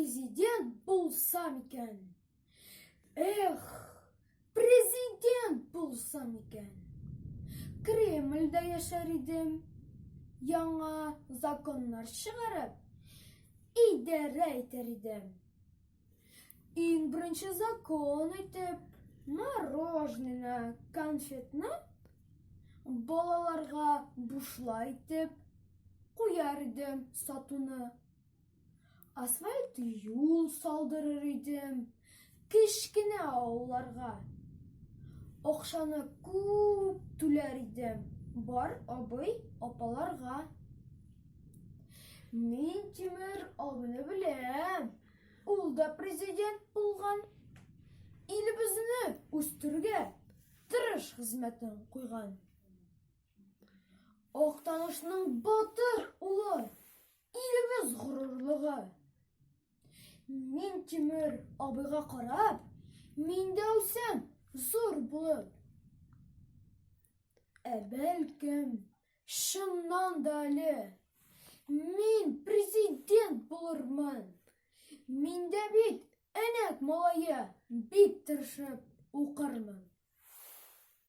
президент булсам икән. Эх, президент булсам икән. Кремльдә яшәр идем. Яңа законнар чыгарып, идарә итәр идем. Иң беренче закон итеп, мороженое, конфетны балаларга бушлай итеп куяр идем сатуны. Асфальт юл салдырыр идем кечкенә авылларга. Акчаны күп түләр идем бар абый апаларга. Мин Тимер абыны беләм. Ул да президент булган. Илебезне үстерергә тырыш хезмәтен куйган. Актанышның батыр улы, илебез горурлыгы. Мин Тимер абыйга карап, мин дә үсәм зур булып. Ә бәлкем, чыннан да әле мин президент булырмын. Мин дә бит әнәк малае, бик тырышып укырмын.